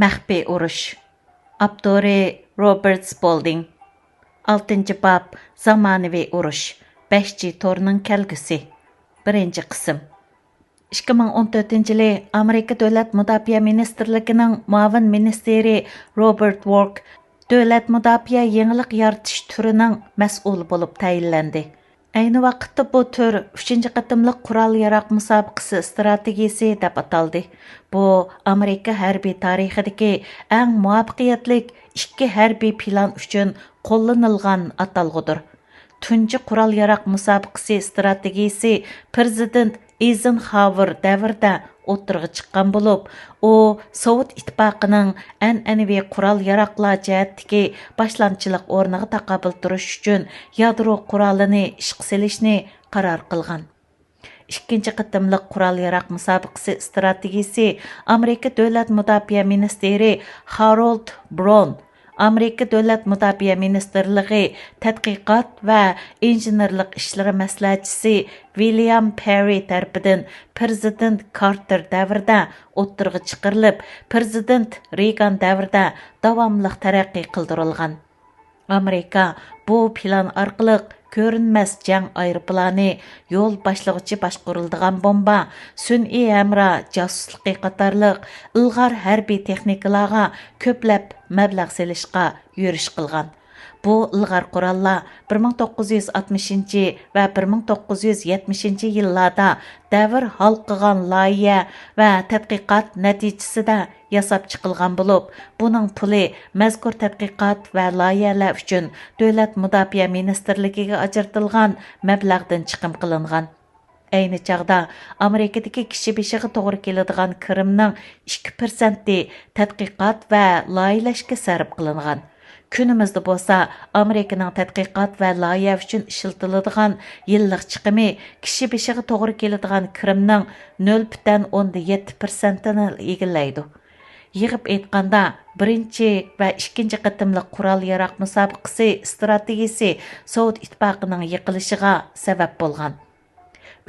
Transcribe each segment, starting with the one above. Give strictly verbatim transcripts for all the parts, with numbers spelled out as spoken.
مەخپىي ئۇرۇش. ئاپتورى: روبېرت سپولدىڭ. ئالتىنچى باب، زامانىۋى ئۇرۇش. بەش جى تورنىڭ كەلگۈسى. بىرىنچى قىسىم. ئىككى مىڭ ئون تۆتىنچى يىلى ئامېرىكا دۆلەت مۇداپىئە مىنىستىرلىكىنىڭ مۇئاۋىن مىنىستىرى روبېرت ۋورك دۆلەت مۇداپىئە يېڭىلىق يارىتىش تۈرىنىڭ مەسئۇلى بولۇپ تەيىنلەندى. ئەينى ۋاقىتتا بۇ تۈر ئۈچىنچى قېتىملىق قورال ياراغ مۇسابىقىسى ئىستراتېگىيىسى دەپ ئاتالدى. بۇ ئامېرىكا ھەربىي تارىخىدىكى ئەڭ مۇۋەپپەقىيەتلىك ئىككى ھەربىي پىلان ئۈچۈن قوللىنىلغان ئاتالغۇدۇر. تۇنجى قورال ياراغ مۇسابىقىسى ئىستراتېگىيىسى پىرېزىدېنت ئېيزېنخاۋېر دەۋرىدە ئوتتۇرىغا چىققان بولۇپ، ئۇ سوۋېت ئىتتىپاقىنىڭ ئەنئەنىۋى قورال ياراغلار جەھەتتىكى باشلامچىلىق ئورنىغا تاقابىل تۇرۇش ئۈچۈن يادرو قورالىنى ئىشقا سېلىشنى قارار قىلغان. ئىككىنچى قېتىملىق قورال ياراغ مۇسابىقىسى ئىستراتېگىيىسى ئامېرىكا دۆلەت مۇداپىئە مىنىستىرى خارولد برون، ئامېرىكا دۆلەت مۇداپىئە مىنىستىرلىقى تەتقىقات ۋە ئىنژېنېرلىق ئىشلىرى مەسلىھەتچىسى ۋىليام پېررى تەرىپىدىن پىرېزىدېنت كارتېر دەۋرىدە ئوتتۇرىغا چىقىرىلىپ، پىرېزىدېنت رېيگان دەۋرىدە داۋاملىق تەرەققىي قىلدۇرۇلغان. ئامېرىكا بۇ پىلان ئارقىلىق كۆرۈنمەس جەڭ ئايروپىلانى، يول باشلىغۇچى باشقۇرۇلىدىغان بومبا، سۈنئىي ھەمراھ جاسۇسلۇقى قاتارلىق ئىلغار ھەربىي تېخنىكىلارغا كۆپلەپ مەبلەغ سېلىشقا يۈرۈش قىلغان. بۇ ئىلغار قوراللار بىر مىڭ توققۇز يۈز ئاتمىشىنچى ۋە بىر مىڭ توققۇز يۈز يەتمىشىنچى يىللاردا دەۋر ھالقىغان لايىھە ۋە تەتقىقات نەتىجىسىدە ياساپ چىقىلغان بولۇپ، بۇنىڭ پۇلى مەزكۇر تەتقىقات ۋە لايىھەلەر ئۈچۈن دۆلەت مۇداپىئە مىنىستىرلىكىگە ئاجرىتىلغان مەبلەغدىن چىقىم قىلىنغان. ئەينى چاغدا ئامېرىكىدىكى كىشى بېشىغا توغرا كېلىدىغان كىرىمنىڭ ئىككى پىرسەنتى تەتقىقات ۋە لايىھەلەشكە سەرپ قىلىنغان. كۈنىمىزدە بولسا ئامېرىكىنىڭ تەتقىقات ۋە لايىھە ئۈچۈن ئىشلىتىلىدىغان يىللىق چىقىمى كىشى بېشىغا توغرا كېلىدىغان كىرىمنىڭ نۆل پۈتۈن ئوندىن يەتتە پىرسەنتىنى ئىگىلەيدۇ. يىغىپ ئېيتقاندا، بىرىنچى ۋە ئىككىنچى قېتىملىق قورال ياراغ مۇسابىقىسى ئىستراتېگىيىسى سوۋېت ئىتتىپاقىنىڭ يىقىلىشىغا سەۋەب بولغان.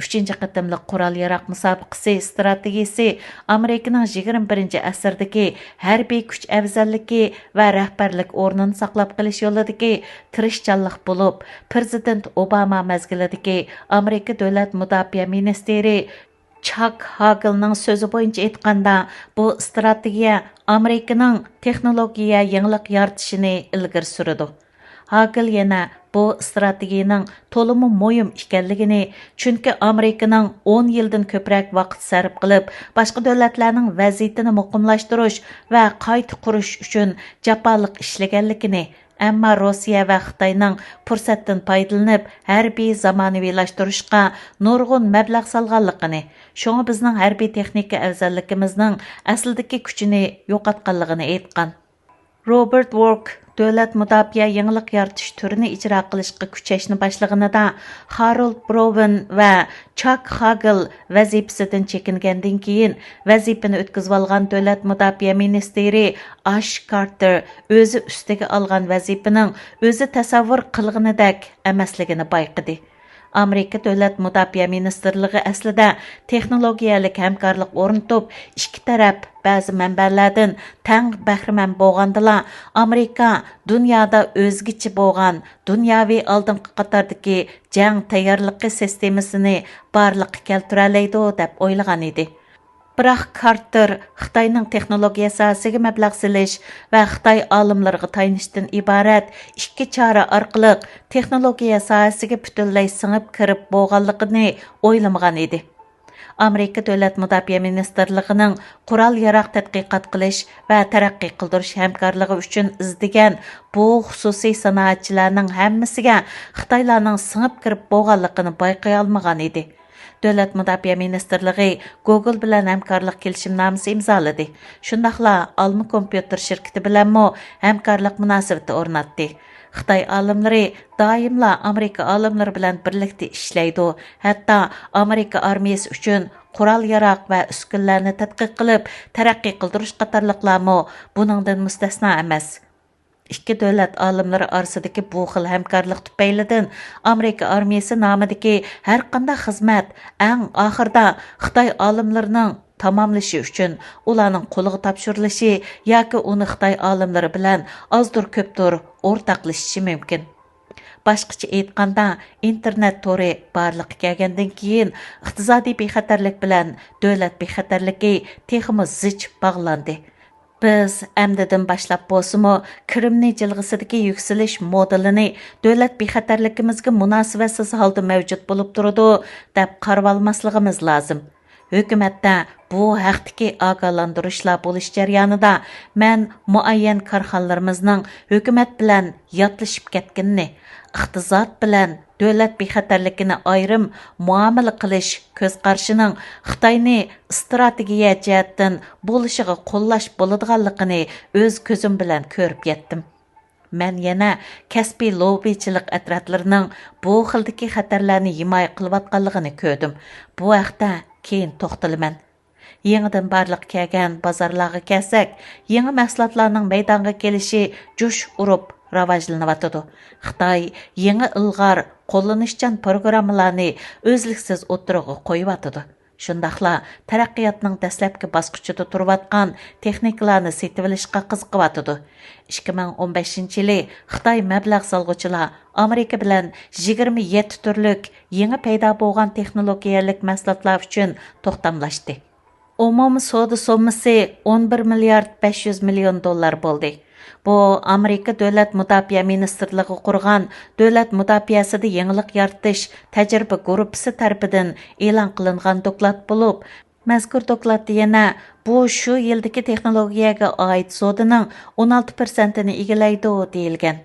ئۈچىنچى قېتىملىق قورال ياراغ مۇسابىقىسى ئىستراتېگىيىسى ئامېرىكىنىڭ يىگىرمە بىرىنچى ئەسىردىكى ھەربىي كۈچ ئەۋزەللىكى ۋە رەھبەرلىك ئورنىنى ساقلاپ قېلىش يولىدىكى تىرىشچانلىق بولۇپ، پىرېزىدېنت ئوباما مەزگىلىدىكى ئامېرىكا دۆلەت مۇداپىئە مىنىستىرى چاك ھاگېلنىڭ سۆزى بويىچە ئېيتقاندا، بۇ ئىستراتېگىيە ئامېرىكىنىڭ تېخنولوگىيە يېڭىلىق يارىتىشىنى ئىلگىرى سۈرىدۇ. ھاگېل يەنە بۇ ئىستراتېگىيىنىڭ تولىمۇ مۇھىم ئىكەنلىكىنى، چۈنكى ئامېرىكىنىڭ ئون يىلدىن كۆپرەك ۋاقىت سەرپ قىلىپ، باشقا دۆلەتلەرنىڭ ۋەزىيىتىنى مۇقىملاشتۇرۇش ۋە قايتا قۇرۇش ئۈچۈن جاپالىق ئىشلىگەنلىكىنى، ئەمما روسىيە ۋە خىتاينىڭ پۇرسەتتىن پايدىلىنىپ، ھەربىي زامانىۋىلاشتۇرۇشقا نۇرغۇن مەبلەغ سالغانلىقىنى، شۇڭا بىزنىڭ ھەربىي تېخنىكا ئەۋزەللىكىمىزنىڭ ئەسلىدىكى كۈچىنى يوقاتقانلىقىنى ئېيتقان. روبېرت ۋورك دۆلەت مۇداپىئە يېڭىلىق يارىتىش تۈرىنى ئىجرا قىلىشقا كۈچەشنى باشلىغىنىدا، خارولد بروۋېن ۋە چاك خاگېل ۋەزىپىسىدىن چېكىنگەندىن كېيىن، ۋەزىپىنى ئۆتكۈزۈۋالغان دۆلەت مۇداپىئە مىنىستىرى ئاش كارتېر ئۆزى ئۈستىگە ئالغان ۋەزىپىنىڭ ئۆزى تەسەۋۋۇر قىلغىنىدەك ئەمەسلىكىنى بايقىدى. ئامېرىكا دۆلەت مۇداپىئە مىنىستىرلىقى ئەسلىدە تېخنولوگىيەلىك ھەمكارلىق ئورنىتىپ، ئىككى تەرەپ بەزى مەنبەلەردىن تەڭ بەھرىمەن بولغاندىلا، ئامېرىكا دۇنيادا ئۆزگىچە بولغان دۇنياۋى ئالدىنقى قاتاردىكى جەڭ تەييارلىقى سىستېمىسىنى بارلىققا كەلتۈرەلەيدۇ، دەپ ئويلىغان ئىدى. بىراق كارتېر خىتاينىڭ تېخنولوگىيە ساھەسىگە مەبلەغ سېلىش ۋە خىتاي ئالىملىرىغا تايىنىشتىن ئىبارەت ئىككى چارە ئارقىلىق تېخنولوگىيە ساھەسىگە پۈتۈنلەي سىڭىپ كىرىپ بولغانلىقىنى ئويلىمىغان ئىدى. ئامېرىكا دۆلەت مۇداپىئە مىنىستىرلىقىنىڭ قورال ياراغ تەتقىقات قىلىش ۋە تەرەققىي قىلدۇرۇش ھەمكارلىقى ئۈچۈن ئىزدىگەن بۇ خۇسۇسىي سانائەتچىلەرنىڭ ھەممىسىگە خىتايلارنىڭ سىڭىپ كىرىپ بولغانلىقىنى بايقىيالمىغان ئىدى. دۆلەت مۇداپىئە مىنىستىرلىقى گوگول بىلەن ھەمكارلىق كېلىشىمنامىسى ئىمزالىدى. شۇنداقلا ئالما كومپيۇتېر شىركىتى بىلەنمۇ ھەمكارلىق مۇناسىۋىتى ئورناتتى. خىتاي ئالىملىرى دائىملا ئامېرىكا ئالىملىرى بىلەن بىرلىكتە ئىشلەيدۇ، ھەتتا ئامېرىكا ئارمىيىسى ئۈچۈن قورال ياراغ ۋە ئۈسكۈنىلەرنى تەتقىق قىلىپ تەرەققىي قىلدۇرۇش قاتارلىقلارمۇ بۇنىڭدىن مۇستەسنا ئەمەس. ئىككى دۆلەت ئالىملىرى ئارىسىدىكى بۇ خىل ھەمكارلىق تۈپەيلىدىن ئامېرىكا ئارمىيىسى نامىدىكى ھەرقانداق خىزمەت ئەڭ ئاخىرىدا خىتاي ئالىملىرىنىڭ تاماملىشى ئۈچۈن ئۇلارنىڭ قولىغا تاپشۇرۇلۇشى ياكى ئۇنى خىتاي ئالىملىرى بىلەن ئازدۇر كۆپتۇر ئورتاقلىشىشى مۇمكىن. باشقىچە ئېيتقاندا، ئىنتېرنېت تورى بارلىققا كەلگەندىن كېيىن، ئىقتىسادىي بىخەتەرلىك بىلەن دۆلەت بىخەتەرلىكى تېخىمۇ زىچ باغلاندى. بىز ئەمدىدىن باشلاپ بولسىمۇ، كىرىمنى جىلغىسىدىكى يۈكسىلىش مودېلىنى دۆلەت بىخەتەرلىكىمىزگە مۇناسىۋەتسىز ھالدا مەۋجۇت بولۇپ تۇرىدۇ، دەپ قارىۋالماسلىقىمىز لازىم. ھۆكۈمەتتە بۇ ھەقتىكى ئاگاھلاندۇرۇشلار بولۇش جەريانىدا، مەن مۇئەييەن كارخانىلىرىمىزنىڭ ھۆكۈمەت بىلەن ياتلىشىپ كەتكىنىنى، ئىقتىساد بىلەن دۆلەت بىخەتەرلىكىنى ئايرىم مۇئامىلە قىلىش كۆز قارىشىنىڭ خىتاينى ئىستراتېگىيە جەھەتتىن بولۇشىغا قوللاش بولىدىغانلىقىنى ئۆز كۆزۈم بىلەن كۆرۈپ يەتتىم. مەن يەنە كەسپىي لوببىچىلىق ئەترەتلىرىنىڭ بۇ خىلدىكى خەتەرلەرنى ھىمايە قىلىۋاتقانلىقىنى كۆردۈم. بۇ ھەقتە كېيىن توختىلىمەن. يېڭىدىن بارلىققا كەلگەن بازارلارغا كەلسەك، يېڭى مەھسۇلاتلارنىڭ مەيدانغا كېلىشى جۇش ئۇرۇپ راۋاجلىنىۋاتىدۇ. خىتاي يېڭى ئىلغار، قوللىنىشچان پروگراممىلارنى ئۈزلۈكسىز ئوتتۇرىغا قويۇۋاتىدۇ. شۇنداقلا تەرەققىياتنىڭ دەسلەپكى باسقۇچىدا تۇرۇۋاتقان تېخنىكىلارنى سېتىۋېلىشقا قىزىقىۋاتىدۇ. ئىككى مىڭ ئون بەشىنچى يىلى خىتاي مەبلەغ سالغۇچىلار ئامېرىكا بىلەن يىگىرمە يەتتە تۈرلۈك يېڭى پەيدا بولغان تېخنولوگىيەلىك مەھسۇلاتلار ئۈچۈن توختاملاشتى. ئومۇمىي سودا سوممىسى ئون بىر مىليارد بەش يۈز مىليون دوللار بولدى. بۇ ئامېرىكا دۆلەت مۇداپىئە مىنىستىرلىقى قۇرغان دۆلەت مۇداپىئەسىدە يېڭىلىق يارىتىش تەجرىبە گۇرۇپپىسى تەرىپىدىن ئېلان قىلىنغان دوكلات بولۇپ، مەزكۇر دوكلاتتا يەنە بۇ شۇ يىلدىكى تېخنولوگىيەگە ئائىت سودىنىڭ ئون ئالتە پىرسەنتىنى ئىگىلەيدۇ، دېيىلگەن.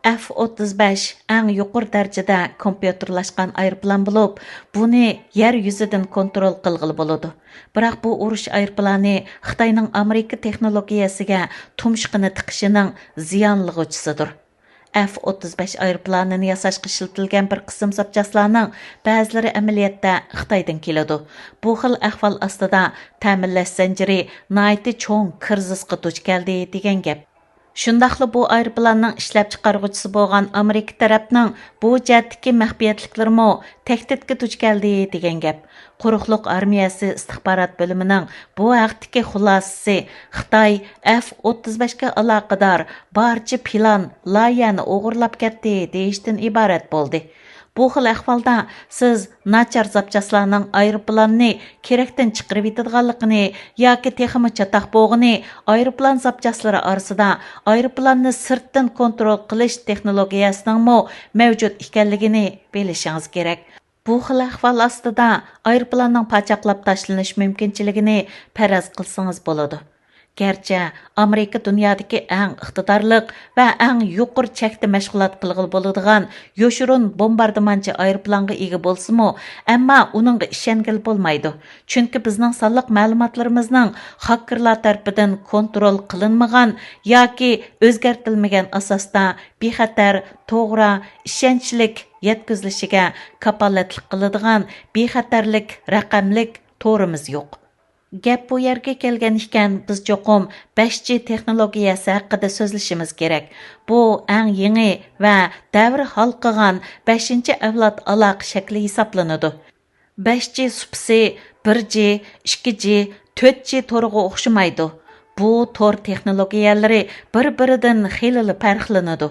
ئەف ئوتتۇز بەش ئەڭ يۇقىرى دەرىجىدە كومپيۇتېرلاشقان ئايروپىلان بولۇپ، بۇنى يەر يۈزىدىن كونترول قىلغىلى بولىدۇ. بىراق بۇ ئۇرۇش ئايروپىلانى خىتاينىڭ ئامېرىكا تېخنولوگىيەسىگە تۇمشۇقىنى تىقىشىنىڭ زىيانلىغۇچىسىدۇر. ئەف ئوتتۇز بەش ئايروپىلانىنى ياساشقا ئىشلىتىلگەن بىر قىسىم زاپچاسلارنىڭ بەزىلىرى ئەمەلىيەتتە خىتايدىن كېلىدۇ. بۇ خىل ئەھۋال ئاستىدا تەمىنلەش زەنجىرى ناھايىتى چوڭ كىرىزىسقا دۇچ كەلدى، دېگەن گەپ. شۇنداقلا بۇ ئايروپىلاننىڭ ئىشلەپچىقارغۇچىسى بولغان ئامېرىكا تەرەپنىڭ بۇ جەھەتتىكى مەخپىيەتلىكلىرىمۇ تەھدىتكە دۇچ كەلدى، دېگەن گەپ. قۇرۇقلۇق ئارمىيەسى ئىستىخبارات بۆلۈمىنىڭ بۇ ھەقتىكى خۇلاسىسى خىتاي ئەف ئوتتۇز بەشكە ئالاقىدار بارچە پىلان، لايىھەنى ئوغرىلاپ كەتتى، دېيىشتىن ئىبارەت بولدى. بۇ خىل ئەھۋالدا سىز ناچار زاپچاسلارنىڭ ئايروپىلاننى كېرەكتىن چىقىرىۋېتىدىغانلىقىنى ياكى تېخىمۇ چاتاق بولغىنى، ئايروپىلان زاپچاسلىرى ئارىسىدا ئايروپىلاننى سىرتتىن كونترول قىلىش تېخنولوگىيەسىنىڭمۇ مەۋجۇت ئىكەنلىكىنى بىلىشىڭىز كېرەك. بۇ خىل ئەھۋال ئاستىدا ئايروپىلاننىڭ پاچاقلاپ تاشلىنىش مۇمكىنچىلىكىنى پەرەز قىلسىڭىز بولىدۇ. گەرچە ئامېرىكا دۇنيادىكى ئەڭ ئىقتىدارلىق ۋە ئەڭ يۇقىرى چەكتە مەشغۇلات قىلغىلى بولىدىغان يوشۇرۇن بومباردىمانچى ئايروپىلانغا ئىگە بولسىمۇ، ئەمما ئۇنىڭغا ئىشەنگىلى بولمايدۇ. چۈنكى بىزنىڭ سانلىق مەلۇماتلىرىمىزنىڭ خاككېرلار تەرىپىدىن كونترول قىلىنمىغان ياكى ئۆزگەرتىلمىگەن ئاساستا بىخەتەر، توغرا، ئىشەنچلىك يەتكۈزۈلۈشىگە كاپالەتلىك قىلىدىغان بىخەتەرلىك رەقەملىك تورىمىز يوق. گەپ بۇ يەرگە كەلگەن ئىكەن، بىز چوقۇم بەش جى تېخنولوگىيەسى ھەققىدە سۆزلىشىمىز كېرەك. بۇ ئەڭ يېڭى ۋە دەۋر ھالقىغان بەشىنچى ئەۋلاد ئالاقە شەكلى ھېسابلىنىدۇ. بەش جى سۇپىسى بىر جى، ئىككى جى، تۆت جى تورىغا ئوخشىمايدۇ. بۇ تور تېخنولوگىيەلىرى بىر-بىرىدىن خېلىلا پەرقلىنىدۇ.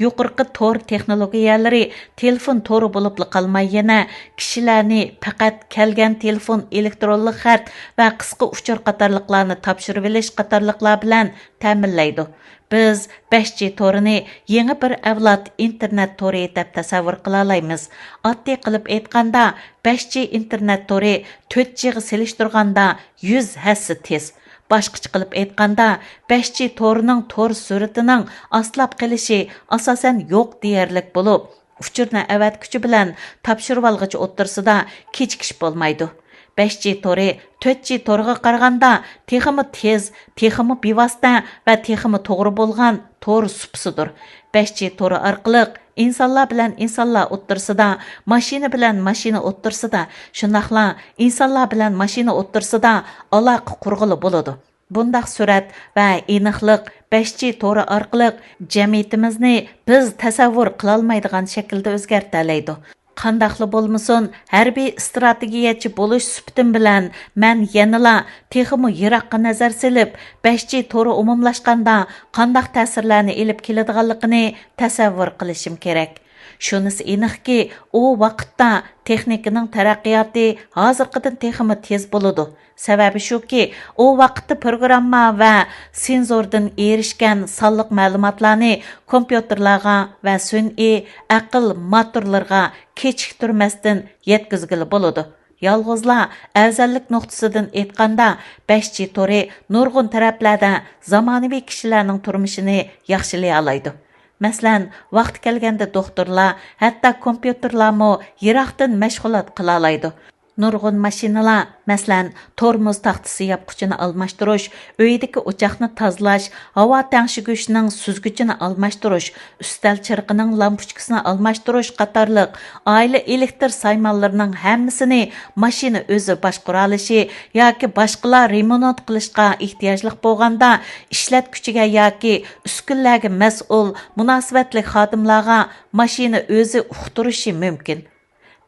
يۇقىرىقى تور تېخنولوگىيەلىرى تېلېفون تورى بولۇپلا قالماي، يەنە كىشىلەرنى پەقەت كەلگەن تېلېفون، ئېلېكترونلۇق خەت ۋە قىسقا ئۇچۇر قاتارلىقلارنى تاپشۇرۇۋېلىش قاتارلىقلار بىلەن تەمىنلەيدۇ. بىز بەش جى تورىنى يېڭى بىر ئەۋلاد ئىنتېرنېت تورى دەپ تەسەۋۋۇر قىلالايمىز. ئاددىي قىلىپ ئېيتقاندا، بەش جى ئىنتېرنېت تورى تۆت جىغا سېلىشتۇرغاندا يۈز ھەسسە تېز. باشقىچە قىلىپ ئېيتقاندا، بەش جى تورىنىڭ تور سۈرئىتىنىڭ ئاستىلاپ قېلىشى ئاساسەن يوق دېيەرلىك بولۇپ، ئۇچۇرنى ئەۋەتكۈچى بىلەن تاپشۇرۇۋالغۇچى ئوتتۇرىسىدا كېچىكىش بولمايدۇ. بەش جى تورى تۆت جى تورغا قارىغاندا تېخىمۇ تېز، تېخىمۇ بىۋاسىتە ۋە تېخىمۇ توغرا بولغان تور سۇپىسىدۇر. بەش جى تورى ئارقىلىق ئىنسانلار بىلەن ئىنسانلار ئوتتۇرىسىدا، ماشىنا بىلەن ماشىنا ئوتتۇرىسىدا، شۇنداقلا ئىنسانلار بىلەن ماشىنا ئوتتۇرىسىدا ئالاقە قۇرغىلى بولىدۇ. بۇنداق سۈرئەت ۋە ئېنىقلىق بەش جى تورى ئارقىلىق جەمئىيىتىمىزنى بىز تەسەۋۋۇر قىلالمايدىغان شەكىلدە ئۆزگەرتەلەيدۇ. قانداقلا بولمىسۇن، ھەربىي ئىستراتېگىيەچى بولۇش سۈپىتىم بىلەن، مەن يەنىلا تېخىمۇ يىراققا نەزەر سېلىپ، بەش جى تورى ئومۇملاشقاندا قانداق تەسىرلەرنى ئېلىپ كېلىدىغانلىقىنى تەسەۋۋۇر قىلىشىم كېرەك. شۇنىسى ئېنىقكى، ئۇ ۋاقىتتا تېخنىكىنىڭ تەرەققىياتى ھازىرقىدىن تېخىمۇ تېز بولىدۇ. سەۋەبى شۇكى، ئۇ ۋاقىتتا پروگرامما ۋە سېنزوردىن ئېرىشكەن سانلىق مەلۇماتلارنى كومپيۇتېرلارغا ۋە سۈنئىي ئەقىل موتورلىرىغا كېچىكتۈرمەستىن يەتكۈزگىلى بولىدۇ. يالغۇزلا ئەۋزەللىك نۇقتىسىدىن ئېيتقاندا، بەش جى تورى نۇرغۇن تەرەپلەردە زامانىۋى كىشىلەرنىڭ تۇرمۇشىنى ياخشىلىيالايدۇ. مەسىلەن، ۋاقتى كەلگەندە دوختۇرلار، ھەتتا كومپيۇتېرلارمۇ يىراقتىن مەشغۇلات قىلالايدۇ. نۇرغۇن ماشىنىلار، مەسىلەن، تورمۇز تاختىسى ياپقۇچىنى ئالماشتۇرۇش، ئۆيدىكى ئوچاقنى تازىلاش، ھاۋا تەڭشىگۈچنىڭ سۈزگۈچىنى ئالماشتۇرۇش، ئۈستەل چىرىقىنىڭ لامپۇچكىسىنى ئالماشتۇرۇش قاتارلىق ئائىلە ئېلېكتر سايمانلىرىنىڭ ھەممىسىنى ماشىنا ئۆزى باشقۇرالىشى ياكى باشقىلار رېمونت قىلىشقا ئېھتىياجلىق بولغاندا، ئىشلەتكۈچىگە ياكى ئۈسكۈنىلەرگە مەسئۇل مۇناسىۋەتلىك خادىملارغا ماشىنا ئۆزى ئۇقتۇرۇشى مۇمكىن.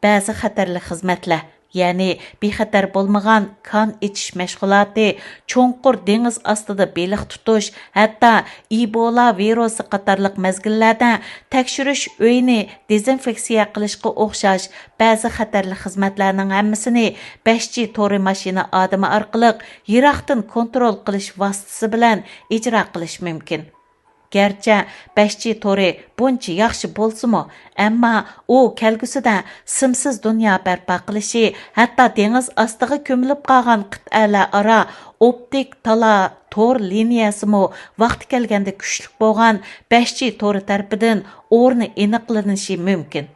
بەزى خەتەرلىك خىزمەتلەر، يەنى بىخەتەر بولمىغان كان ئېچىش مەشغۇلاتى، چوڭقۇر دېڭىز ئاستىدا بېلىق تۇتۇش، ھەتتا ئىبولا ۋىرۇسى قاتارلىق مەزگىللەردە تەكشۈرۈش ئۆيىنى دېزىنفېكسىيە قىلىشقا ئوخشاش بەزى خەتەرلىك خىزمەتلەرنىڭ ھەممىسىنى بەش جى تورى ماشىنا ئادىمى ئارقىلىق يىراقتىن كونترول قىلىش ۋاسىتىسى بىلەن ئىجرا قىلىش مۇمكىن. گەرچە بەش جى تورى بۇنچە ياخشى بولسىمۇ، ئەمما ئۇ كەلگۈسىدە سىمسىز دۇنيا بەرپا قىلىشى، ھەتتا دېڭىز ئاستىغا كۆمۈلۈپ قالغان قىتئەلەر ئارا ئوپتىك تالا تور لىنىيەسىمۇ ۋاقتى كەلگەندە كۈچلۈك بولغان بەش جى تورى تەرىپىدىن ئورنى ئېنىقلىنىشى مۇمكىن.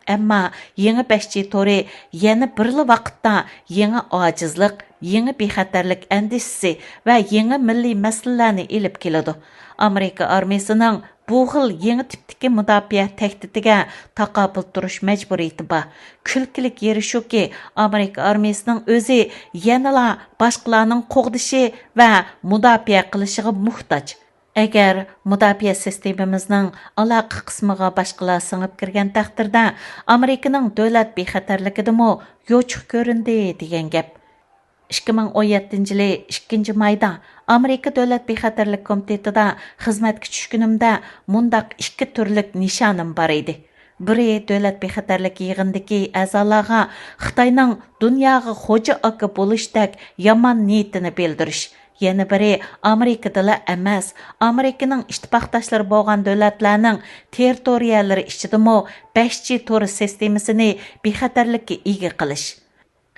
ئەمما يېڭى بەش جى تورى يەنە بىرلا ۋاقىتتا يېڭى ئاجىزلىق، يېڭى بىخەتەرلىك ئەندىشىسى ۋە يېڭى مىللىي مەسىلىلەرنى ئېلىپ كېلىدۇ. ئامېرىكا ئارمىيىسىنىڭ بۇ خىل يېڭى تىپتىكى مۇداپىئە تەھدىتىگە تاقابىل تۇرۇش مەجبۇرىيىتى بار. كۈلكىلىك يېرى شۇكى، ئامېرىكا ئارمىيىسىنىڭ ئۆزى يەنىلا باشقىلارنىڭ قوغدىشى ۋە مۇداپىئە قىلىشىغا موھتاج. ئەگەر مۇداپىئە سىستېمىمىزنىڭ ئالاقە قىسمىغا باشقىلار سىڭىپ كىرگەن تەقدىردە، ئامېرىكىنىڭ دۆلەت بىخەتەرلىكىدىمۇ يوچۇق كۆرۈندى دېگەن گەپ. ئىككى مىڭ ئون يەتتىنچى يىلى ئىككىنچى مايدا ئامېرىكا دۆلەت بىخەتەرلىك كومىتېتىدا خىزمەتكە چۈشكىنىمدە مۇنداق ئىككى تۈرلۈك نىشانىم بار ئىدى. بىرى، دۆلەت بىخەتەرلىك يىغىنىدىكى ئەزالارغا خىتاينىڭ دۇنياغا خوجا ئاكا بولۇشتەك يامان نىيىتىنى بىلدۈرۈش. يەنە بىرى، ئامېرىكىدىلا ئەمەس، ئامېرىكىنىڭ ئىتتىپاقداشلىرى بولغان دۆلەتلەرنىڭ تېررىتورىيەلىرى ئىچىدىمۇ بەش جى تورى سىستېمىسىنى بىخەتەرلىككە ئىگە قىلىش.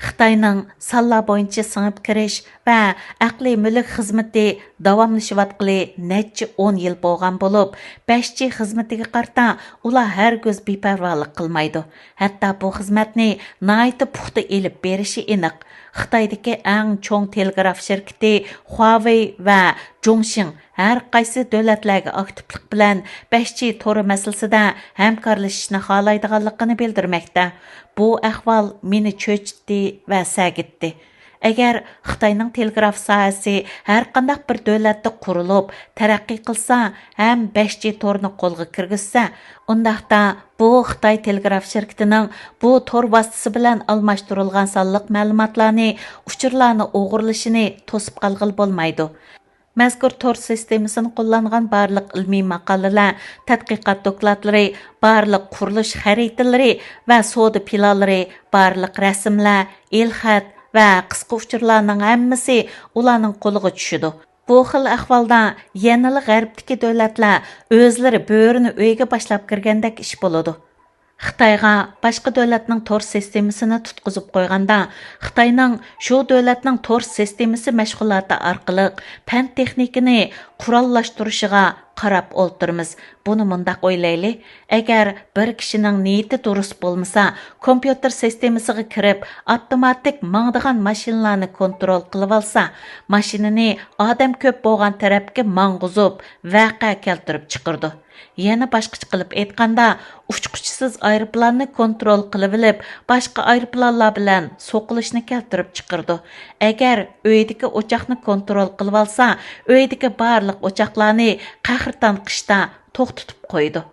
خىتاينىڭ سانلار بويىچە سىڭىپ كىرىش ۋە ئەقلىي مۈلۈك خىزمىتى داۋاملىشىۋاتقىلى نەچچە ئون يىل بولغان بولۇپ، بەش جى خىزمىتىگە قارىتا ئۇلار ھەرگىز بىپەرۋالىق قىلمايدۇ. ھەتتا بۇ خىزمەتنى ناھايىتى پۇختا ئېلىپ بېرىشى ئېنىق. خىتايدىكى ئەڭ چوڭ تېلېگراف شىركىتى خۇاۋېي ۋە جۇڭشىڭ ھەر قايسى دۆلەتلەرگە ئاكتىپلىق بىلەن بەش جى تورى مەسىلىسىدە ھەمكارلىشىشنى خالايدىغانلىقىنى بىلدۈرمەكتە. بۇ ئەھۋال مېنى چۆچۈتتى ۋە سەگىتتى. ئەگەر خىتاينىڭ تېلېگراف ساھەسى ھەرقانداق بىر دۆلەتتە قۇرۇلۇپ، تەرەققىي قىلسا ھەم بەش جى تورنى قولغا كىرگۈزسە، ئۇنداقتا بۇ خىتاي تېلېگراف شىركىتىنىڭ بۇ تور ۋاسىتىسى بىلەن ئالماشتۇرۇلغان سانلىق مەلۇماتلارنى، ئۇچۇرلارنى ئوغرىلىشىنى توسۇپ قالغىلى بولمايدۇ. مەزكۇر تور سىستېمىسىنى قوللانغان بارلىق ئىلمىي ماقالىلەر، تەتقىقات دوكلاتلىرى، بارلىق قۇرۇلۇش خەرىتىلىرى ۋە سودا پىلانلىرى، بارلىق رەسىملەر، ئېلخەت ۋە قىسقا ئۇچۇرلارنىڭ ھەممىسى ئۇلارنىڭ قولىغا چۈشىدۇ. بۇ خىل ئەھۋالدا يەنىلا غەربتىكى دۆلەتلەر ئۆزلىرى بۆرىنى ئۆيگە باشلاپ كىرگەندەك ئىش بولىدۇ. خىتايغا باشقا دۆلەتنىڭ تور سىستېمىسىنى تۇتقۇزۇپ قويغاندا، خىتاينىڭ شۇ دۆلەتنىڭ تور سىستېمىسى مەشغۇلاتى ئارقىلىق پەن تېخنىكىنى قوراللاشتۇرۇشىغا قاراپ ئولتۇرىمىز. بۇنى مۇنداق ئويلايلى، ئەگەر بىر كىشىنىڭ نىيىتى دۇرۇس بولمىسا، كومپيۇتېر سىستېمىسىغا كىرىپ، ئاپتوماتىك ماڭىدىغان ماشىنىلارنى كونترول قىلىۋالسا، ماشىنىنى ئادەم كۆپ بولغان تەرەپكە ماڭغۇزۇپ، ۋەقە كەلتۈرۈپ چىقىرىدۇ. يەنە باشقىچە قىلىپ ئېيتقاندا، ئۇچقۇچىسىز ئايروپىلاننى كونترول قىلىۋېلىپ، باشقا ئايروپىلانلار بىلەن سوقۇلۇشنى كەلتۈرۈپ چىقىرىدۇ. ئەگەر ئۆيدىكى ئوچاقنى كونترول قىلىۋالسا، ئۆيدىكى بارلىق ئوچاقلارنى قەھرىتان قىشتا توختىتىپ قويىدۇ.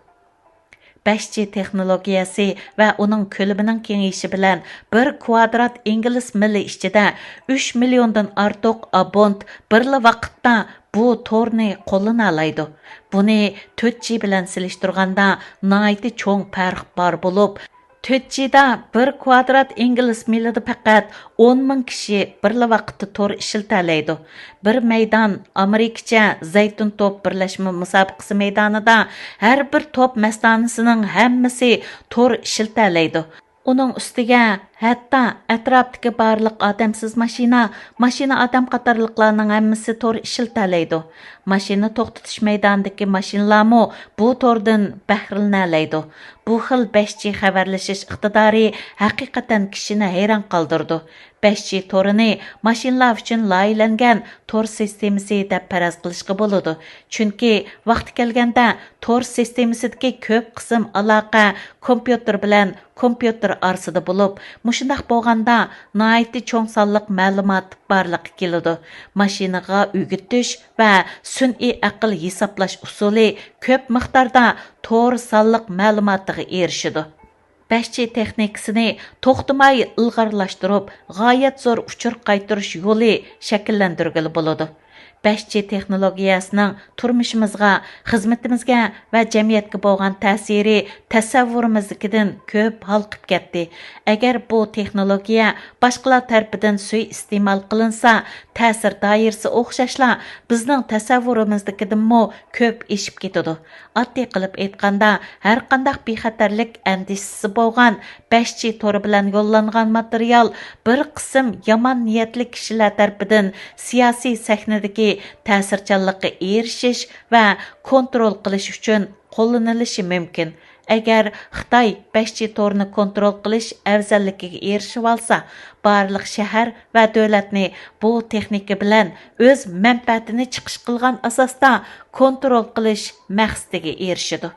بەش جى تېخنولوگىيەسى ۋە ئۇنىڭ كۆلىمىنىڭ كېڭىيىشى بىلەن بىر كۋادرات ئىنگلىز مىلى ئىچىدە ئۈچ مىليوندىن ئارتۇق ئابونت بىرلا ۋاقىتتا بۇ تورنى قوللىنالايدۇ. بۇنى تۆت جى بىلەن سېلىشتۇرغاندا ناھايىتى چوڭ پەرق بار بولۇپ، تۆت جىدا بىر كۋادرات ئىنگلىز مىلىدا پەقەت ئون مىڭ كىشى بىرلا ۋاقىتتا تور ئىشلىتەلەيدۇ. بىر مەيدان ئامېرىكىچە زەيتۇن توپ بىرلەشمە مۇسابىقىسى مەيدانىدا ھەر بىر توپ مەستانىسىنىڭ ھەممىسى تور ئىشلىتەلەيدۇ. ئۇنىڭ ئۈستىگە ھەتتا ئەتراپتىكى بارلىق ئادەمسىز ماشىنا، ماشىنا ئادەم قاتارلىقلارنىڭ ھەممىسى تور ئىشلىتەلەيدۇ. ماشىنا توختىتىش مەيدانىدىكى ماشىنىلارمۇ بۇ توردىن بەھرىلىنەلەيدۇ. بۇ خىل بەش جى خەۋەرلىشىش ئىقتىدارى ھەقىقەتەن كىشىنى ھەيران قالدۇرىدۇ. بەش جى تورىنى ماشىنىلار ئۈچۈن لايىھەلەنگەن تور سىستېمىسى دەپ پەرەز قىلىشقا بولىدۇ. چۈنكى ۋاقتى كەلگەندە تور سىستېمىسىدىكى كۆپ قىسىم ئالاقە كومپيۇتېر بىلەن كومپيۇتېر ئارىسىدا بولۇپ، مۇشۇنداق بولغاندا ناھايىتى چوڭ سانلىق مەلۇمات بارلىققا كېلىدۇ. ماشىنىغا ئۆگىتىش ۋە سۈنئىي ئەقىل ھېسابلاش ئۇسۇلى كۆپ مىقداردا تور سانلىق مەلۇماتىغا ئېرىشىدۇ. بەش جى تېخنىكىسىنى توختىماي ئىلغارلاشتۇرۇپ، غايەت زور ئۇچۇر قايتۇرۇش يولى شەكىللەندۈرگىلى بولىدۇ. بەش جى تېخنولوگىيەسىنىڭ تۇرمۇشىمىزغا، خىزمىتىمىزگە ۋە جەمئىيەتكە بولغان تەسىرى تەسەۋۋۇرىمىزدىكىدىن كۆپ ھالقىپ كەتتى. ئەگەر بۇ تېخنولوگىيە باشقىلار تەرىپىدىن سۇيىئىستېمال قىلىنسا، تەسىر دائىرىسى ئوخشاشلا بىزنىڭ تەسەۋۋۇرىمىزدىكىدىنمۇ كۆپ ئېشىپ كېتىدۇ. ئاددىي قىلىپ ئېيتقاندا، ھەرقانداق بىخەتەرلىك ئەندىشىسى بولغان بەش جى تورى بىلەن يوللانغان ماتېرىيال بىر قىسىم يامان نىيەتلىك كىشىلەر تەرىپىدىن سىياسىي سەھنىدىكى تەسىرچانلىققا ئېرىشىش ۋە كونترول قىلىش ئۈچۈن قوللىنىلىشى مۇمكىن. ئەگەر خىتاي بەش جى تورىنى كونترول قىلىش ئەۋزەللىكىگە ئېرىشىۋالسا، بارلىق شەھەر ۋە دۆلەتنى بۇ تېخنىكا بىلەن ئۆز مەنپەئەتىنى چىقىش قىلغان ئاساستا كونترول قىلىش مەقسىتىگە ئېرىشىدۇ.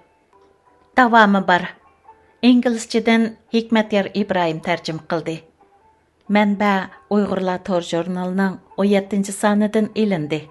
داۋامى بار. ئىنگلىزچىدىن ھېكمەتيار ئىبراھىم تەرجىمە قىلدى. مەنبە: ئۇيغۇرلار تور ژۇرنىلىنىڭ ئون يەتتىنچى سانىدىن ئېلىندى.